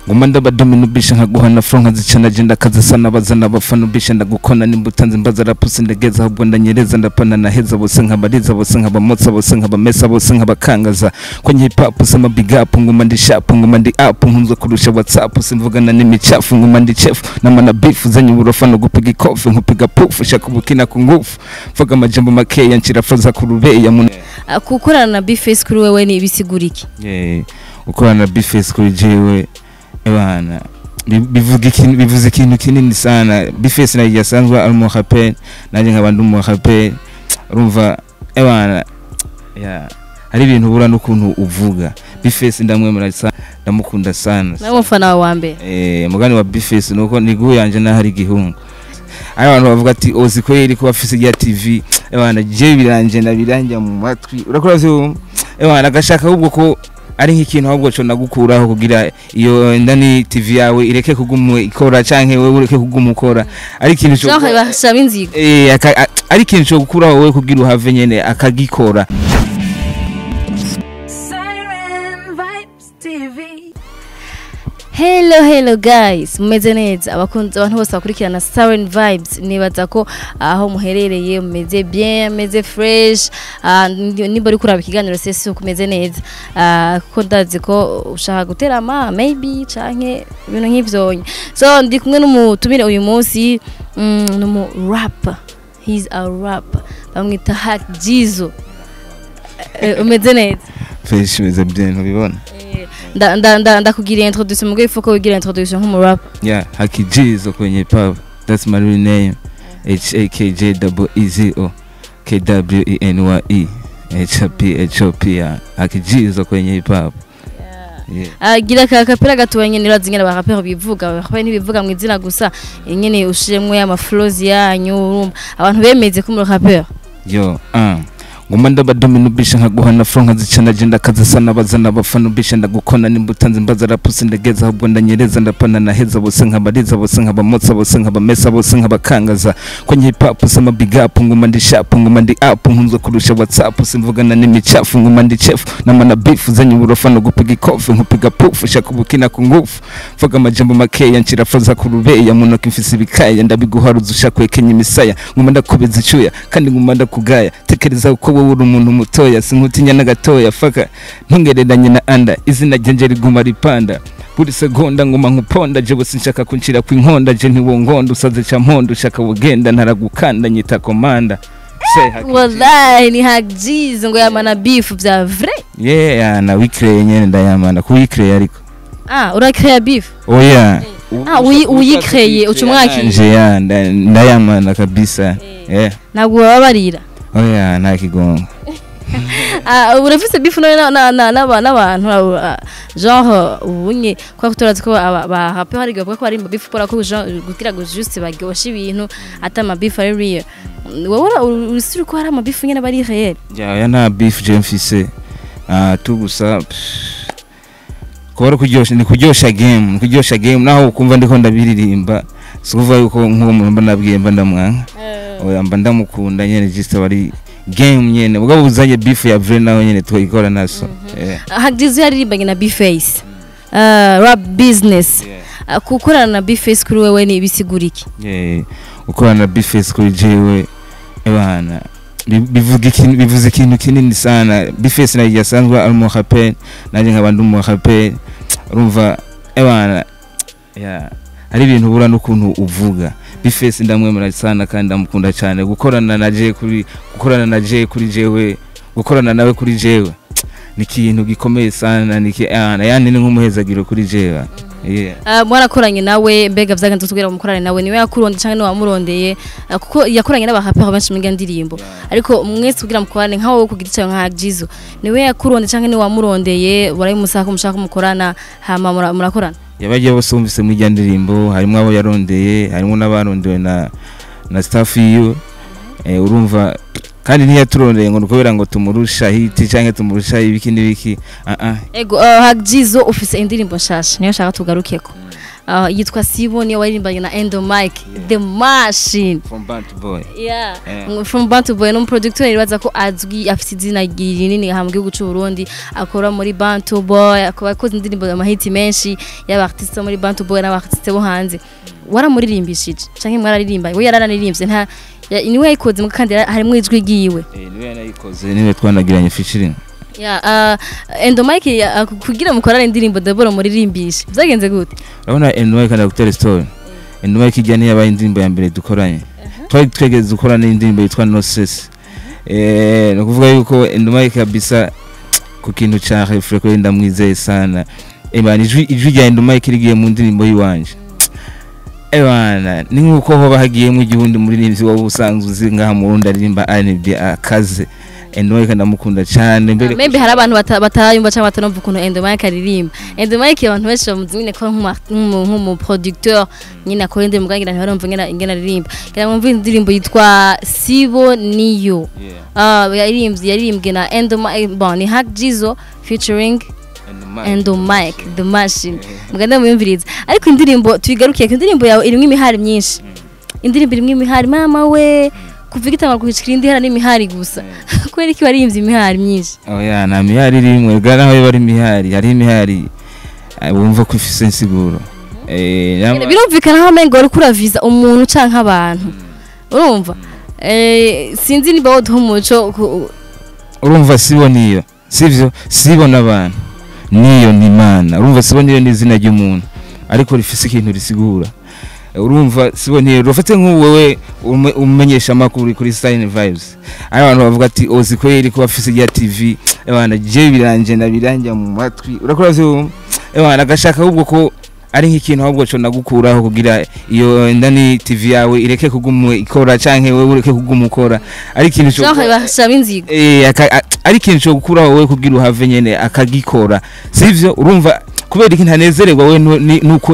Nguma ndabadomina ubisha nkaguhana flow, nkazicana je ndakazisana bazana abafana ubisha ndagukona nimba utanze mbaza rapusi ndegeza ahubwo ndanyereza ndapana naheza bose nkabariza bose nkabamotsa bose nkabamesa bose nkabakangaza kwenye hip hop. Sema big up, nguma ndi sharp, nguma ndi up, nkunzwe kurusha WhatsApp, simvugana n'imicafu, nguma ndi chef namana beef zenye uburofa no gupiga ikofi nkupiga pufu shaka ubukina ku ngufu mvuga amajambo makeya nshira flow za kurubeya mu Gukorana na B-Face kuri wewe ni ibisigura iki? Yeah, gukorana na B-Face kuri jewe, ebana, bivuga ikintu, bivuze ikintu kinini sana. B-Face nayo yasanzwe ari umu rapper, nanjye nkaba ndi umu rapper. Urumva, ebana, yeah, hari ibintu ubura n'ukuntu uvuga. B-Face ndamwemera sana, ndamukunda sana. Nawe umufana wawe wa mbere? Eh, mugani wa B-Face nuko niguye yanje nahari igihungu. Ari abantu bavuga ati ozi kweri kuba afise ya TV, ebana, je biranje ndabiranja mu matwi, urakora vyo, ebana, agashaka ahubwo ko ari nk'ikintu ahubwo co nagukuraho kugira iyo ndani TV yawe ireke kuguma ikora canke wewe ureke kuguma ukora, ari ikintu co Genre bashaba inzigo. Eh, ari ikintu co gukuraho wewe kugira uhave nyene akagikora. Siren Vibes TV. Hello, hello guys, mumeze neza? Abakunzi, abantu bose bakurikirana Siren Vibes, nibaza ko aho muherereye mumeze bien, mumeze fresh. Nimba uri kuraba ikiganiro sesi kumeze neza, kuko ndazi ko ushaka guterama maybe canke ibintu nk'ivyo. So ndi kumwe n'umutumire uyu munsi, n'umu rapper, he's a rapper, bamwita Hack Jizo. Umeze neza? Fresh, meze bien, ntubibona? Ndakugiriye introduction mugo ifuko wigira introduction nk'umu rapper. Yeah, Hakijizo kwenye hip hop. That's my real name. H A K J double E Z O K W E N Y E H P H O P. Yeah. Hakijizo kwenye hip hop. Yeah. Agira ka kapera gatoya nyene, urazi nyene abaraperi bivuga, abaraperi ntibivuga mu izina gusa nyene, ushiremwo ya flows yanyu, urumva abantu bemeze ko muri rapper. Yo, nguma ndabadomina ubisha nkaguhana flow, nkazicana je ndakazisana bazana abafana ubisha ndagukona nimba utanze mbaza rapusi ndegeza ahubwo ndanyereza ndapana naheza bose nkabariza bose nkabamotsa bose nkabamesa bose nkabakangaza kwenye hip hop. Sema big up, nguma ndi sharp, nguma ndi up, nkunzwe kurusha WhatsApp, simvugana n'imicafu, nguma ndi chef namana beef zenye uburofa no gupiga ikofi nkupiga pufu shaka ubukina ku ngufu mvuga amajambo makeya nshira flow za kurubeya mu ntoki mfise ibikaya ndabiguharuza ushaka kwekenya imisaya, nguma ndakubeza icyuya kandi nguma ndakugaya. Tekereza uko wowe uri umuntu mutoya, sinkutinya na gatoya, faka ntungereranye na anda, izina ryanje riguma ripanda buri segonda, nguma nkuponda jewe, sinshaka kunshira kwinkonda, je ntiwongonda usaze ca mpondo ushaka wugenda ntaragukanda nyita komanda. Say Hakijizo. Wallahi ni Hack Jizo ngo yamana beef vya vrai. Yeah, na wicreye nyene, ndayamana kuwicreye ariko. Ah, urakrea beef? Oya. Ah, uyikreye uca umwakira. Nje ya ndayamana kabisa, yeah. Ntabwo bababarira? Oya, nta kigongo. Ah, urafise beef nawe n'abantu genre ubunye kwa turazi ko ba rapper hari bavuga ko ari beef kubera ko genre kugira ngo juste baryoshe ibintu ata ama beef ari real. Wowe usiri ko hari ama beef nyene bari real? Ya, nta beef je mfise. Ah, tu gusa kuba ari kuryosha, ni kuryosha game, ni kuryosha game. Naho ukumva ndiko ndabiririmba, si ukuvuga yuko nk'uwo muntu mba nabwiye mba ndamwanka. Oya, mba ndamukunda nyene, just aba ari game nyene. Mugabo uzanye beef ya vrai nawe nyene twayikora naso, yeah. Hagize yaririmbanye na B-Face, Rap Business. Gukorana na B-Face kuri wewe ni ibisigura iki? Yeah, gukorana na B-Face kuri jewe, ebana, bivuga ikintu, bivuze ikintu kinini sana. B-Face nayo yasanzwe ari umu rapper, nanjye nkaba ndi umu rapper. Urumva, ebana, yeah, hari ibintu ubura n'ukuntu uvuga. B-Face ndamwemera sana kandi ndamukunda cyane. Gukorana na je kuri gukorana na je kuri jewe, gukorana nawe kuri jewe ni ikintu gikomeye sana, ni yani ni nk'umuhezagiro kuri jewe, yeah. Mwarakoranye nawe, mbega vyagenze tubwira mukorane nawe, niwe yakuronde canke niwe wamurondeye? Kuko yakoranye n'abaraperi benshi mu ndirimbo, ariko mwese kugira mukorane nka wowe ku giti cyawe nka Jizo, niwe yakuronde canke niwe wamurondeye, warayimusaka mushaka mukorana, hama murakorana? Yabagiye bose bumvise muri irya ndirimbo, harimo abo yarondeye, harimo n'abarondewe na staff yiwe. Urumva kandi ntiyaturondeye ngo nukubera ngo tumurusha hit canke tumurusha ibiki n'ibiki, ah ah. Ego, Hagizo, ufise indirimbo nshasha niyo nshaka tugarukeko. Yitwa Sibo, niyo waririmbanye na Endo Mike the Machine. From Bantu Boy. Yeah. From Bantu Boy ni umuproducteur nibaza ko azwi, afite izina rinini aha mu gihugu cy'u Burundi, akora muri Bantu Boy, akaba akoze indirimbo, amahiti menshi y'aba artiste muri Bantu Boy n'aba artiste bo hanze. Waramuririmbishije canke mwararirimba? We yaranaririmbye, nta niwe yayikoze kandi harimo ijwi ryiwe. Eh, niwe yanayikoze, niwe twanagiranye featuring. Yeah, Endo Mike, kugira mukorane indirimbo d'abord muririmbishe, byagenze gute? Urabona Endo Mike, ndagutera story. Endo Mike ijya ntiyabaye indirimbo ya mbere dukoranye, twari twegeze gukorana indirimbo yitwa No Stress. Ni ukuvuga yuko Endo Mike kabisa ku kintu ca refrain ko ndamwizeye sana. Ebana, ijwi rya Endo Mike rigiye mu ndirimbo yiwanje, ebana, ni nkuko hoba hagiyemo igihundi muririmbyi wowe usanzwe uzi ngaha mu Burundi aririmba R&B akaze. Endo Mike ndamukunda cyane mbere. Maybe hari abantu batayumva cyangwa batanumva ukuntu Endo Mike aririmba. Endo Mike abantu benshi bamuzi nyine ko nk'umu producteur nyine akora indirimbo, ngira ntibarumva ingene aririmba. Ngira mwumve indirimbo yitwa Sibo Niyo. Yaririmbwe na Endo Mike, bon, ni Hack Jizo featuring Endo Mike. Endo Mike the Machine. Mugende muyumvirize. Ariko indirimbo tuyigarukiye, indirimbo yawe irimo imihari myinshi. Indirimbo irimo imihari, mama we, kuva igitangwa gushikira indi hara n'imihari gusa. Kubera iki waririmbye imihari myinshi? Oya, nta mihari irimwe bwa naho bari imihari, hari imihari wumva ko ifise insiguro. Birumvikana aho amengo uriko uraviza umuntu canke abantu, urumva, sinzi niba woduha umuco Urumva Sibo Niyo, sivyo? Sibo n'abantu, niyo ni Imana. Urumva Sibo Niyo ni izina ry'umuntu ariko rifise ikintu risigura. Urumva Sibo Niyo, rufate nk'uwewe umenyesha amakuru kuri Sign Vibes, ari abantu bavuga ati ozi kweri kuba afise ya TV, ebana, je biranje ndabiranja mu matwi, urakora vyo, ebana, agashaka ahubwo ko ari nk'ikintu ahubwo co nagukuraho kugira iyo ndani TV yawe ireke kuguma ikora canke wewe ureke kuguma ukora, ari ikintu co Genre bashaba inzigo. Ari ikintu cyo gukuraho wowe kugira uhave nyene akagikora, sivyo? Urumva kubera iki ntanezererwa we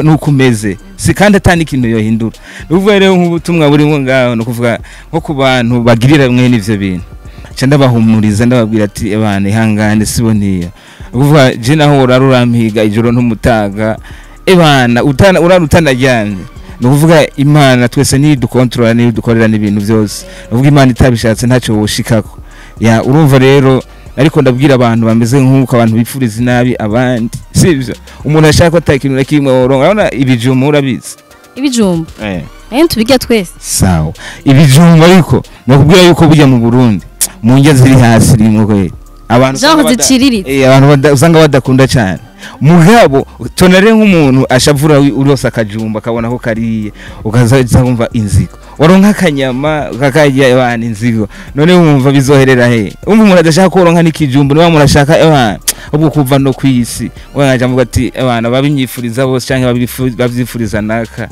nuko umeze, si kandi atani ikintu yohindura. Ni ukuvuga rero nk'ubutumwa burimo ngaho, ni ukuvuga nko ku bantu bagirira mwene ivyo bintu, nca ndabahumuriza, ndababwira ati ebana, ihangane, sibo niyo. Ni ukuvuga je naho urara urampiga ijoro ntumutaga, ebana, utana urara utanaryamye, ni ukuvuga Imana twese nidukontorora, nidukorera n'ibintu byose. Ni ukuvuga Imana itabishatse ntacyo woshikako. Ya, urumva rero, ariko ndabwira abantu bameze nk'uko abantu bipfuriza inabi abandi, sivyo? Umuntu ashaka ko ata ikintu na kimwe woronka. Urabona ibijumba, urabizi? Ibijumba? Eh. Tubirya twese. Sawa, ibijumba, ariko nakubwira yuko burya mu Burundi mu ndya ziri hasi rimwe kweli abantu Genre usanga ziciriritse. Abantu usanga badakunda cyane. Mugabo tonare nk'umuntu ashavura urose akajumba akabona ko kariye, ukaza wumva inzigo, waronka akanyama kakarya, abantu inzigo. None wumva bizoherera he? Wumva umuntu adashaka kuronka n'ikijumbu, niba umuntu ashaka abantu ubwo kuva no kwisi, wanaje avuga ati abantu babinyifuriza bose canke bavyifuriza naka,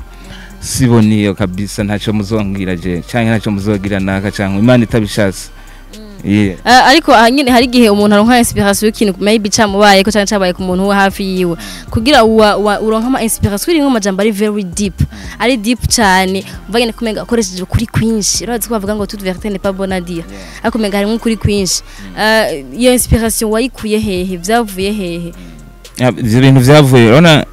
sibo niyo kabisa, ntacyo muzongera je canke ntacyo muzogira naka canke Imana itabishatse. Yeah. Ariko aha nyine hari igihe umuntu aronka inspiration y'ikintu maybe camubaye ko canke cabaye ku muntu we hafi yiwe, kugira uronka ama inspiration irimwo amajambo ari very deep, ari deep cyane, umva nyene kumenga akoresheje ukuri kwinshi. Urazi ko bavuga ngo toute vérité n'est pas bonne à dire, ariko kumenga harimwo ukuri kwinshi. Iyo inspiration wayikuye hehe? Vyavuye hehe? Ya, ivyo bintu vyavuye, urabona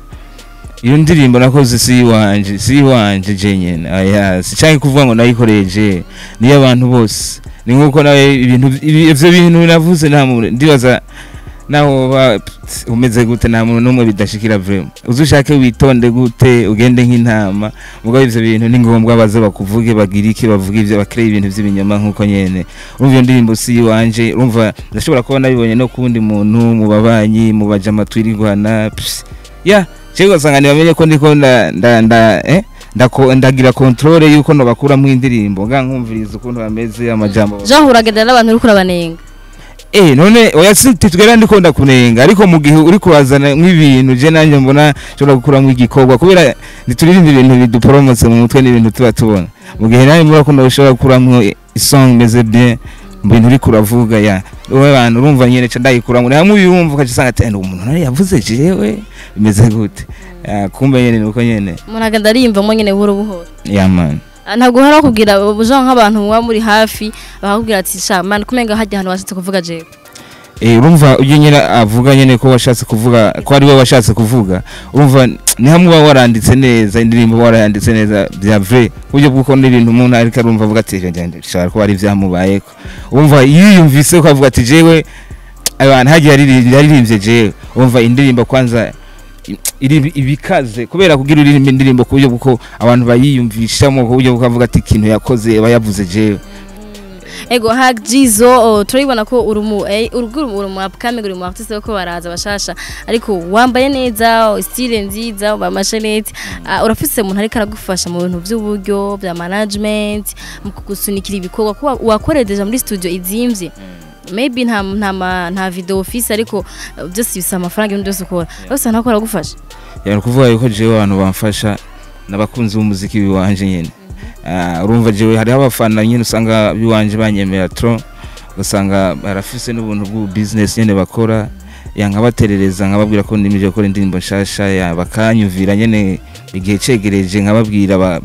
iyo ndirimbo nakoze si iwanje, si iwanje je nyene, oya, si canke kuvuga ngo nayikoreye je, niyo abantu bose. Ni nkuko nawe ibintu ivyo bintu navuze, nta muntu ndibaza naho ba umeze gute, nta muntu n'umwe bidashikira vraiment. Uzushake witonde gute, ugende nk'intama, mugabo ivyo bintu ni ngombwa baze bakuvuge, bagira iki, bavuge ivyo bakreye, ibintu vy'ibinyoma. Nkuko nyene urumva iyo ndirimbo si iwanje, urumva ndashobora kuba nabibonye no kuwundi muntu mu babanyi, mu bajama twirirwana, ya jewe ugasanga ntibamenye ko ndiko nda nda nda eh ndako ndagira contrôle yuko nobakuramwo indirimbo nga nkumviriza ukuntu bameze amajambo. Genre uragenda n'abantu uriko urabanenga? None oya, si tugera ndiko ndakunenga, ariko mu gihe uri kurazana nk'ibintu je nanjye mbona nshobora gukuramwo igikorwa, kubera ntituririmba ibintu bidupromotse mu mutwe n'ibintu tuba tubona, mu gihe nawe mbona ko ushobora gukuramwo isong imeze bien mu bintu uriko uravuga, ya wowe abantu urumva nyene ca ndayikuramwo namwe ubiyumva, ukaca usanga ati umuntu nawe yavuze jewe bimeze gute? Ya, kumbe nyene nuko nyene. Umuntu agenda ariyumvamo nyene buhoro buhoro. Ya man. Ntabwo uhora bakubwira, genre nk'abantu muba muri hafi bakakubwira ati sha man, kumenga hajya ahantu washatse kuvuga jewe? Urumva uyu nyine avuga nyene ko washatse kuvuga ko ari we washatse kuvuga, urumva ni hamwe uba waranditse neza indirimbo, warayanditse neza bya vrai, buryo bw'uko n'ibintu umuntu ariko arumva avuga ati bishobora kuba ari ibyamubayeko. Urumva yiyumvise ko avuga ati jewe abantu hagiye yaririmbye jewe. Urumva indirimbo kwanza iri ibikaze kubera kugira uririmba indirimbo ku buryo bw'uko abantu bayiyumvishamo, ku buryo bw'uko avuga ati ikintu yakoze aba yavuze jewe. Ego Hag Jizo, turabibona ko uri mu uri mu upcoming, uri mu artiste ko baraza bashasha, ariko wambaye neza, style nziza, bamashenete. Urafise umuntu ariko aragufasha mu bintu by'uburyo bya management, mu kugusunikira ibikorwa, kuba wakoredeje muri studio izimvye, maybe nta video office, ariko byose bisaba amafaranga, ibintu byose ukora bose ntako aragufasha. Yani kuvuga yuko jewe abantu bamfasha n'abakunzi b'umuziki wanje nyene. Urumva jewe hariho abafana nyene usanga biwanje banyemera trop, ugasanga barafise n'ubuntu bw'ubu business nyene bakora, ya nkabaterereza nkababwira ko ndimije gukora indirimbo nshasha, ya bakanyumvira nyene igihe cegereje, nkababwira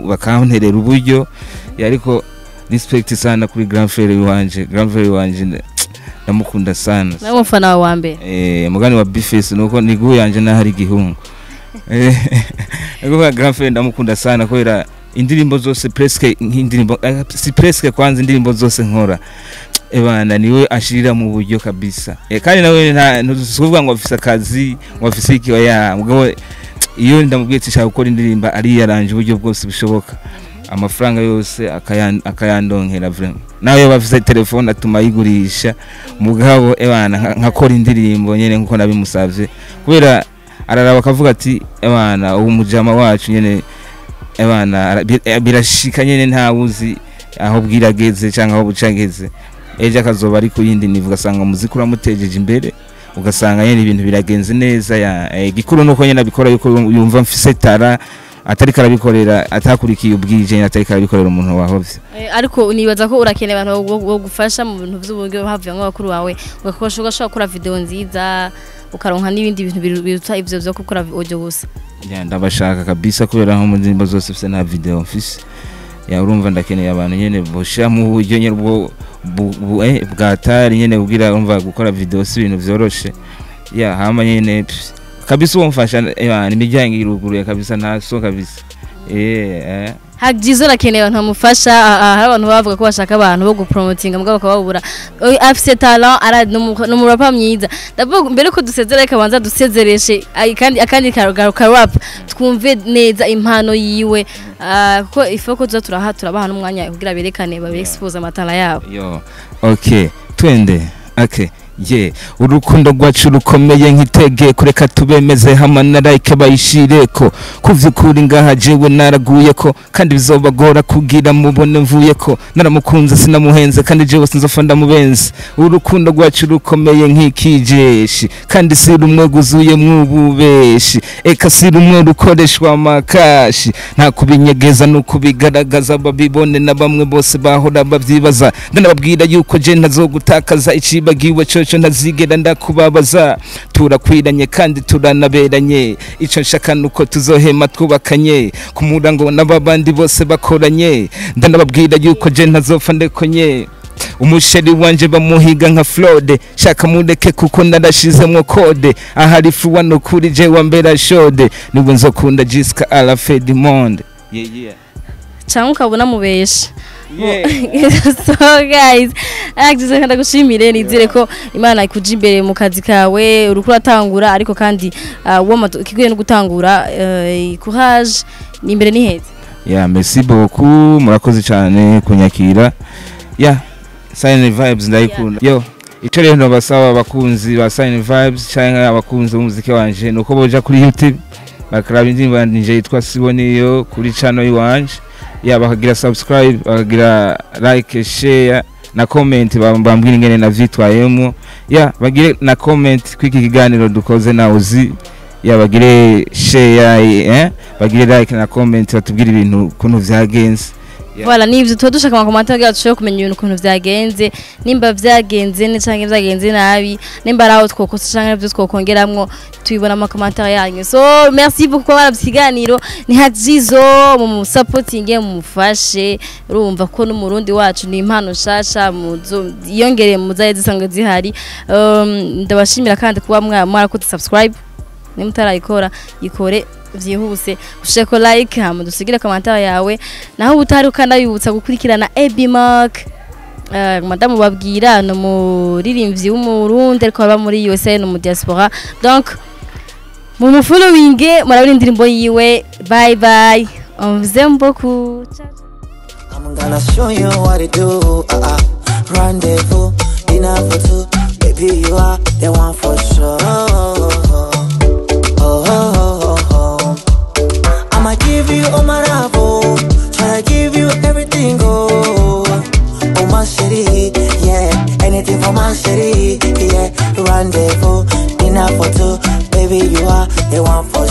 bakamterera uburyo ya. Ariko respect sana kuri grand frère wanje, grand frère wanje ndamukunda sana. Nawe umufana wawe wa mbere. Mugani wa Bface nuko niguhu yanje nahari igihungu. Nuko grand frère ndamukunda sana kubera indirimbo zose presque, nk'indirimbo si presque, kwanza indirimbo zose nkora ebana niwe ashirira mu buryo kabisa. Kandi nawe nta ntuzuvuga ngo afise akazi, ngo afise iki, oya. Mugabo iyo ndamubwiye ati nshaka gukora indirimbo, ariyaranje uburyo bwose bushoboka, amafaranga yose akayandonkera vraiment. Nawe iyo bafise telefone atuma ayigurisha, mugabo ebana nkakora indirimbo nyene nkuko nabimusavye, kubera araraba akavuga ati ebana ubu mujama wacu nyene ebana birashika nyene, ntawuzi aho bwirageze cyangwa aho bucageze, ejo akazoba ari ku yindi niveau, ugasanga umuziki uramutejeje imbere, ugasanga nyene ibintu biragenze neza. Ya igikuru nuko nyene abikora yuko yumva mfise talent, atariko arabikorera atakurikiye ubwije nyene, atariko arabikorera umuntu wahovye. Ariko nibaza ko urakeneye abantu bo gufasha mu bintu by'uburyo, havuye nk'abakuru bawe, ugakosha ugashobora gukora video nziza, ukaronka n'ibindi bintu biruta ivyo byo gukora audio gusa. Ya, ndabashaka kabisa, kubera nko mu ndirimbo zose mfise nta video mfise. Ya, urumva ndakeneye abantu nyene boshira mu buryo nyene bwo bwatari nyene, kugira urumva gukora video si ibintu vyoroshe. Ya, hama nyene kabisa uwo mfasha imiryango iruguruye kabisa, ntaso kabisa. Hagize urakeneye abantu bamufasha. Hari abantu bavuga ko bashaka abantu bo gupromotinga mugabo bakababura. Oya, afise talent, ara n'umurapa mwiza. Ndavuga mbere ko dusezera, reka banza dusezereshe kandi akandi ka rap, twumve neza impano yiwe. Kuko ifo ko tuza turaha turabaha n'umwanya kugira berekane, babe expose amatala yabo. Yo, okay, twende. Okay. Yeah, urukundo rwacu rukomeye nk'itegeko, reka tubemeze hamwe na like bayishireko. Kuvyukuri ngaha jewe naraguyeko, kandi bizobagora kugira mubone mvuyeko. Naramukunze sinamuhenze, kandi jewe sinzofa ndamubenze. Urukundo rwacu rukomeye nk'ikijeshi, kandi si rumwe guzuye mw'ububeshi, eka si rumwe rukoreshwa amakashi. Nta kubinyegeza no kubigaragaza, babibone na bamwe bose bahora babyibaza. Ndanababwira yuko je ntazogutakaza, icibagiwe coco ntazigera ndakubabaza. Turakwiranye kandi turanaberanye, ico nshaka nuko tuzohema twubakanye ku murango n'ababandi bose bakoranye. Ndanababwira yuko je ntazopfa ndekonye. Umusheri wanje bamuhiga nka fraude, shaka mureke kuko narashizemwo code. Ahari fuwa nukuri je wambera shode, niwe nzokunda jusqu'à la fin du monde. Yeah. Cyangwa ukabona mubesha. So guys, Hagize ndagushimire, nizere ko Imana ikuja imbere mu kazi kawe uriko uratangura, ariko kandi woma ikiguye no gutangura, courage, ni imbere ni heza. Yeah, merci beaucoup, murakoze cyane kunyakira. Yeah, Silent Vibes ndayikunda. Yo, ico rero ndabasaba abakunzi ba Silent Vibes cyangwa abakunzi b'umuziki wanje nuko boja kuri YouTube bakaraba indirimbo yanje yitwa Siboniyo kuri channel yiwanje. Ya, bakagira subscribe, bakagira like, share na comment, bambwira ingene navyitwayemo. Ya, bagire na comment kwiki kiganiro dukoze na Uzi. Ya, bagire share, bagire like na comment, batubwire ibintu kuntu vyagenze. Yeah. Voilà, nivyo tuba dushaka ama commentaires kugira dushobore kumenya ibintu ukuntu vyagenze, nimba vyagenze ne canke vyagenze nabi, nimba ari aho twokosa canke arivyo twokongeramwo, tubibona ama commentaires yanyu. So merci beaucoup kuba baravye ikiganiro. Ni Hajizo, mumusapotinge, mumufashe. Urumva ko n'umurundi wacu ni impano nshasha yiyongereye muzaye zisanzwe zihari. Ndabashimira kandi kuba mwarakoze subscribe. Nimba utarayikora, ikore vyihuse, usheko like, hama dusigire commentaire yawe. Naho ubutari ukanabibutsa gukurikirana Ebimark. Madamu babwira ni umuririmbyi w'umurundi ariko aba muri USA, no mu diaspora, donc mumufollowinge, murabona indirimbo yiwe. Bye bye, on vous aime beaucoup. Ciao, ciao. I'm gonna show you what to do. Rendezvous, dinner for two. Baby, you are the one for sure. Oh. I'ma give you all my love, oh. Try to give you everything, oh. Oh, my city, yeah. Anything for my city, yeah. Rendezvous, dinner for two. Baby, you are the one for